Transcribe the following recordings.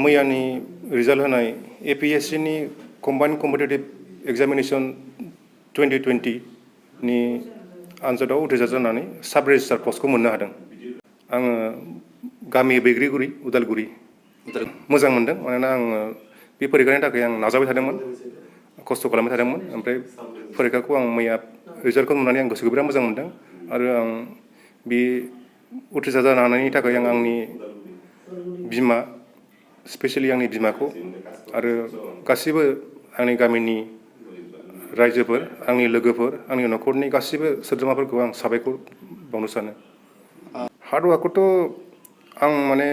मैयानि result होनाय APSC नि combined competitive examination 2020 नि आनजादाव उथ्रिसार जानानै साब रेजिस्ट्रार पस्टखौ मोननो हादों। आङो गामि बैग्रिगुरि उदालगुरि मोजां मोनदों मानोना आङो बे फरिखानि थाखाय आं नाजाबाय थादोंमोन, खस्थ' खालामबाय थादोंमोन। ओमफ्राय फरिखाखौ आं मैया रिजाल्टखौ नुनानै आं गोसोखौ बिराद मोजां मोनदों आरो आं बे उथ्रिसार जानो हानायनि थाखाय आं आंनि बिमा स्पेसियेलि आंनि बिमाखौ आरो गासिबो आंनि गामिनि रायजोफोर, आंनि लोगोफोर, आंनि न'खरनि गासिबो सोद्रोमाफोरखौ आं साबायखर बावनो सानो। हार्ड वार्कखौथ' आं माने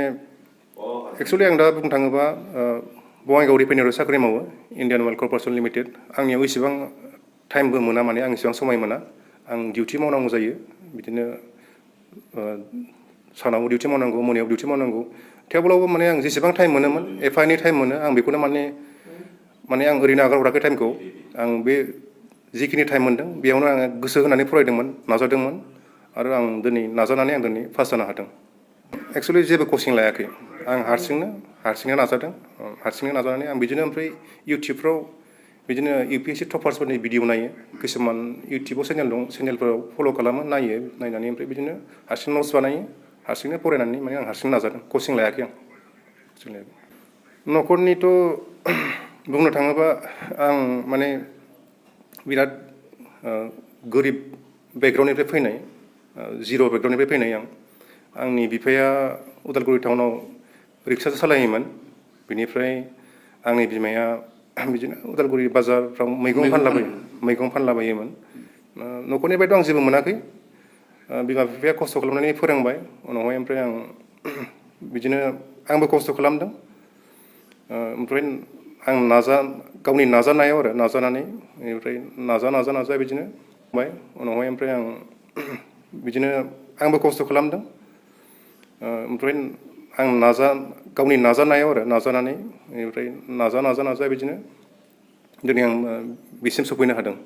एक्सुवेलि आं दा बुंनो थाङोबा बङाइगाव रिफाइनारियाव साख्रि मावो, इन्डियान अइल कर्परेसन लिमिटेड। आंनियाव इसेबां टाइमबो मोना, माने आं इसेबां समाय मोना। आं डिउटि मावनांगौ जायो, बिदिनो सानाव डिउटि मावनांगौ, मोनायाव डिउटि मावनांगौ। थेवब्लाबो माने आं जेसेबां टाइम मोनोमोन, एफा एनै टाइम मोनो, आं बेखौनो माने आं ओरैनो आगारहराखै टाइमखौ। आं बे जिखिनि टाइम मोनदों बेयावनो आङो गोसो होनानै फरायदोंमोन, नाजादोंमोन आरो आं दिनै नाजानानै आं दिनै पास जानो हादों। एक्सुवेलि जेबो कचिं लायाखै, आं हारसिंनो नाजादों। हारसिंनो नाजानानै आं बिदिनो ओमफ्राय इउटुबफ्राव बिदिनो UPSC टपार्सफोरनि भिडिअ नायो, किसुमान इउटुबाव चेनेल दं, चेनेलफोराव फल' खालामो, नायो, नायनानै ओमफ्राय बिदिनो हारसिं नट्स बानायो, हारसिंनो फरायनानै माने आं हारसिं नाजादों, कचिं लायाखै आं। न'खरनिथ' बुंनो थाङोबा आं माने बिराद गोरिब बेकग्राउन्डनिफ्राय फैनाय, जिर' बेकग्राउन्डनिफ्राय फैनाय आं। आंनि बिफाया उदालगुरि टाउनाव रिक्सा सालायोमोन, बिनिफ्राय आंनि बिमाया बिदिनो उदालगुरि बाजारफ्राव मैगं फानलाबायोमोन। न'खरनिफ्रायथ' आं जेबो मोनाखै, बिमा बिफाया खस्थ' खालामनानै फोरोंबाय उनावहाय। ओमफ्राय आं बिदिनो आंबो खस्थ' खालामदों, ओमफ्राय आं गावनि नाजानायाव आरो नाजानानै बेनिफ्राय नाजा बिदिनो बाय उनावहाय। ओमफ्राय आं बिदिनो आंबो खस्थ' खालामदों, ओमफ्राय आं गावनि नाजानायाव आरो नाजानानै बेनिफ्राय नाजा बिदिनो दिनै आं बिसिम सफैनो हादों।